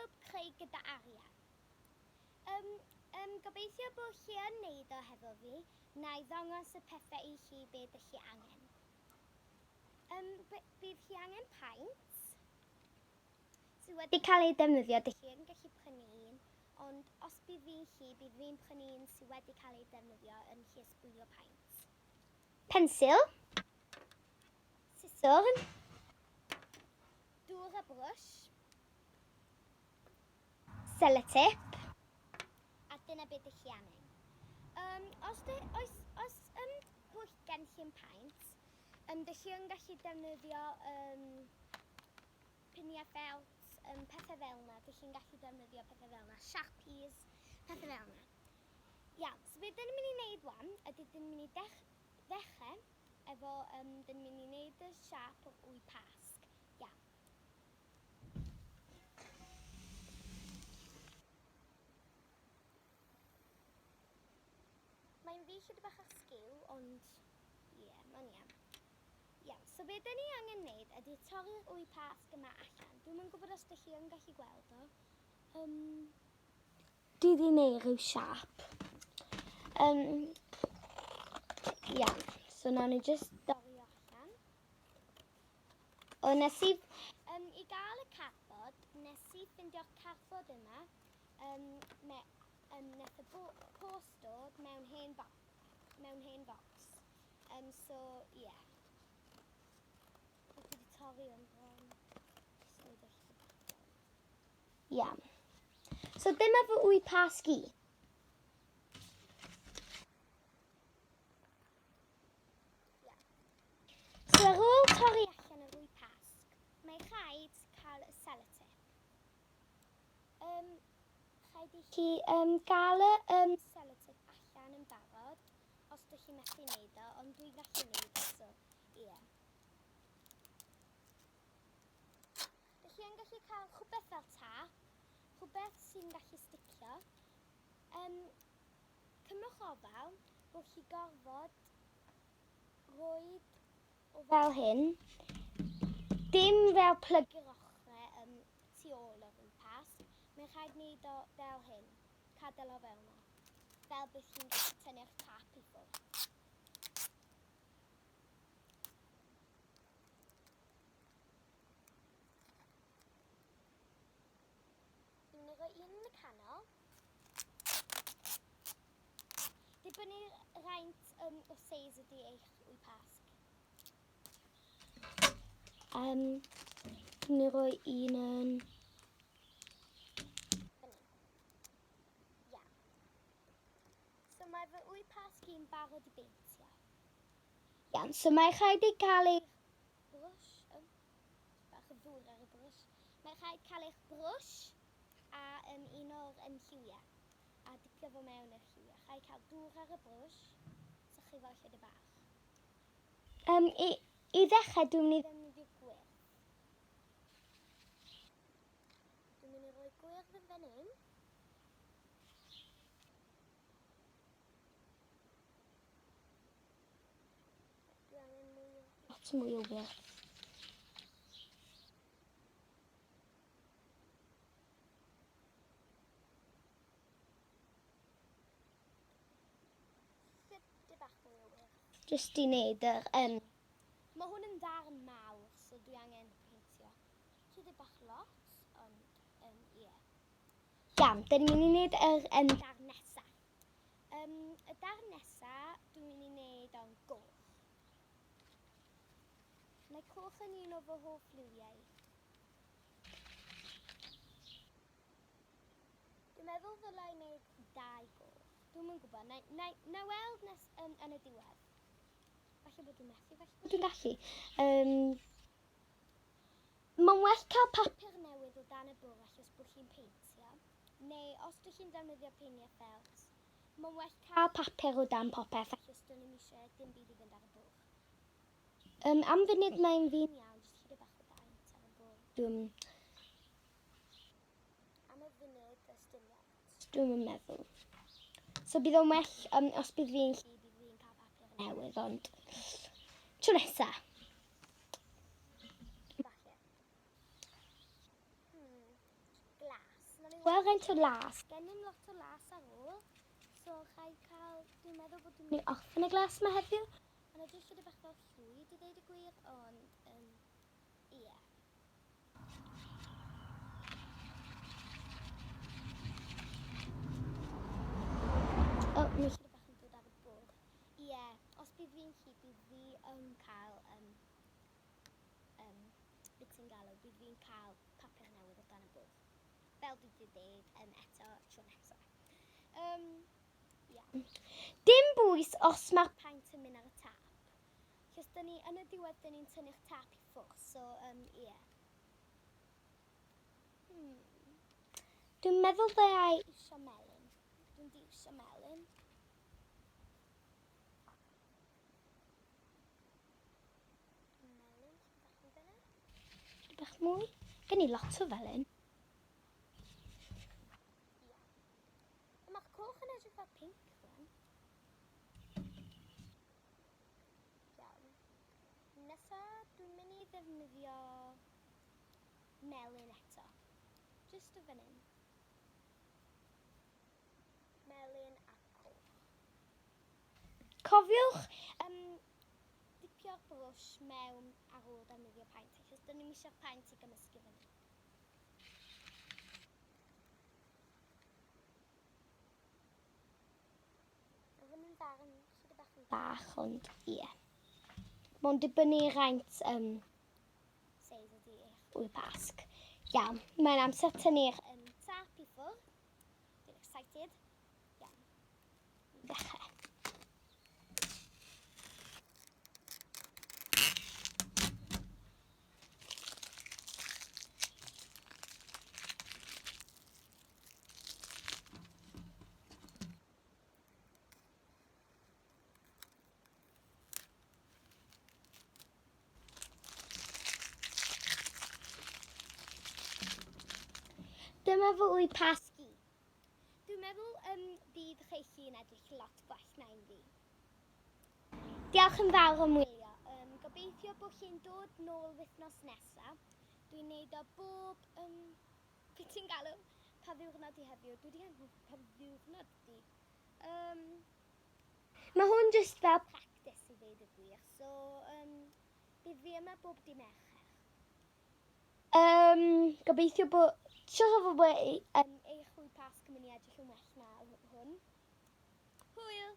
clwb creu gyda arian. Um, um, gobeithio bod chi yn neud o hefo fi, na i ddangos y pethau i chi be dych chi angen. Um, bydd chi angen paent sydd wedi cael ei defnyddio, dych chi yn gallu prynu un, ond os bydd fi'n chi, bydd fi'n prynu un sydd wedi cael ei defnyddio yn lle sbwylio paent. Pensil, siswrn, dŵr a brwsh, selotip, a dyna beth ydych chi angen. Um, os, dy, oes, os um, pwll gen chi'n paent, um, dych chi yn gallu defnyddio um, piniau ffelt, um, pethau fel yna. Dych chi'n gallu defnyddio pethau fel yna, sharpies, pethau fel yna. Iawn, so beth dyn ni'n mynd i wneud wan, ydy dyn ni'n mynd i dech ddechrau efo, um, dyn ni'n mynd i wneud y siap o'r wy pasg. Iawn. Mae'n fi chydig bach ar sgiw, ond ie, yeah, mae'n iawn. Iawn, so be dyn ni angen wneud ydy torri'r wy pasg yma allan. Dwi'm yn gwybod os dych chi yn gallu gweld o. Um, dwi wedi gwneud rhyw siap. Um, iawn, so nawn ni just dorri o allan. O, nes i, um, i gael y cardboard, nes i ffindio'r cardboard yma, um, me, um, nath y post dod mewn hen, bo mewn hen box. Um, so, ie. Yeah. Dwi wedi torri o'n bron. Just neud o chydig bach fel. Iawn. So dyma fy wy pasg i. So ar ôl torri allan yr wy pasg, mae rhaid cael y selotip. Um, rhaid i chi um, gael y um, selotip allan yn barod, os ydych chi'n methu wneud o, ond dwi'n gallu wneud o, so ie. Yeah. Dych chi yn gallu cael rhywbeth fel tap, rhywbeth sy'n gallu sticio. Um, cymrwch ofal bod chi gorfod roed o fel hyn, dim fel plygu'r ochrau um, tu ôl yr wmpas. Mae'n rhaid wneud o fel hyn, cadael o fel yna, fel bydd chi'n gallu tynnu'ch tap i ffwrdd. Dwi'n mynd i roi un yn y canol. Dibynnu rhaint um, o seis ydy eich wy pasg. Um, dwi'n mynd i roi un yn... Iawn. So mae fy wy pasg i'n barod i beintio. Iawn, so mae rhaid i cael eich brwsh, um, bach o ddŵr ar y brwsh. Mae rhaid cael eich brwsh a um, un o'r um, lliwiau a dipio fo mewn i'r lliwiau. Rhaid cael dŵr ar y brwsh, sychu fo chydig bach. Um, i, I ddechrau, dwi'n mynd i ddefnyddio gwyrdd. Dwi'n mynd i roi gwyrdd yn fan hyn. Dwi angen mwy o... Lot mwy o wyrdd. Chydig bach mwy o wyrdd. Just i wneud yr... Um, mae hwn yn ddarn mawr, so dwi angen peintio. Chydig bach lot, ond um, ie. Yeah. Iawn, dyn ni'n mynd i wneud yr um, darn nesaf. Um, y darn nesa, dwi'n mynd i wneud o'n goch. Mae coch yn un o fy hoff liwiau. Dwi'n meddwl ddylai wneud dau goch. Dwi'n yn gwybod. Na, na, na weld nes um, yn y diwedd. Falle bod dwi'n methu, falle bod dwi'n gallu. Um, Mae'n well cael papur newydd o dan y bwrdd achos bod chi'n peintio, neu os dych chi'n defnyddio peiniau ffelt, mae'n well cael papur o dan popeth achos dyn nhw'm eisiau dim byd i fynd ar y bwrdd. Um, am funud mae'n fi'n iawn, jyst chydig bach o baent ar y bwrdd. Dwi'n... Am y funud, does dim lot. Dwi'm yn meddwl. So bydd o'n well um, os bydd fi'n llu, bydd fi'n cael papur newydd, ond tro nesa. Falle. Hmm, glas. Wel, rhaid o las. Gennym lot o las ar ôl, so rhaid cael, dwi'n meddwl bod dwi'n mynd i orffen y glas yma heddiw. Mae'n edrych chydig bach fel llwyd i ddeud y gwir, ond ie. Yeah. O, oh, mae chydig bach yn dod ar y bwrdd. Ie, yeah, os bydd fi'n chi, bydd fi yn cael, beth ti'n galw, bydd fi'n cael papur newydd o dan y bwrdd. Fel dwi wedi dweud eto tro nesaf. Yeah. Dim bwys os mae'r paent yn mynd ar y tap. Chos dyn ni, yn y diwedd, dyn ni'n tynnu'r tap i ffwrdd, so, ie. Yeah. Dwi'n meddwl ddyai isio melyn. Dwi'n di isio melyn. Melyn, bach yn fyna. Bach mwy. Gen i lot o felyn. Ie. Mae'r coch yn edrych fel pink rwan. Iawn. Nesa, dwi'n mynd i ddefnyddio melyn eto. Just o fan hyn. Melyn a coch. Cofiwch dipio'r brwsh mewn ar ôl defnyddio paent, achos dyn ni'm eisiau'r paent i gymysgu fyny. Mae hwn yn ddarn chydig bach yn bach, ond ie. Yeah. Mae'n dibynnu rhaint seis ydi eich wy Pasg. Iawn, mae'n amser tynnu'r tap i ffwrdd. Dwi'n excited. Iawn. I ddechrau. Dyma fy wy Pasg i. Dwi'n meddwl bydd rhai chi yn edrych lot gwell na un fi. Diolch yn fawr am wylio. Gobeithio bod chi'n dod nôl wythnos nesa. Dwi'n neud o bob... Be ti'n galw? Pa ddiwrnod i heddiw? Dwi wedi anghofio pa ddiwrnod ydi. Mae hwn jyst fel practis i ddeud y gwir. So, bydd fi yma bob dy Mercher. Gobeithio bod... Siwr o fod bod eich hwy Pasg yn mynd i edrych yn well na hwn. Hwyl!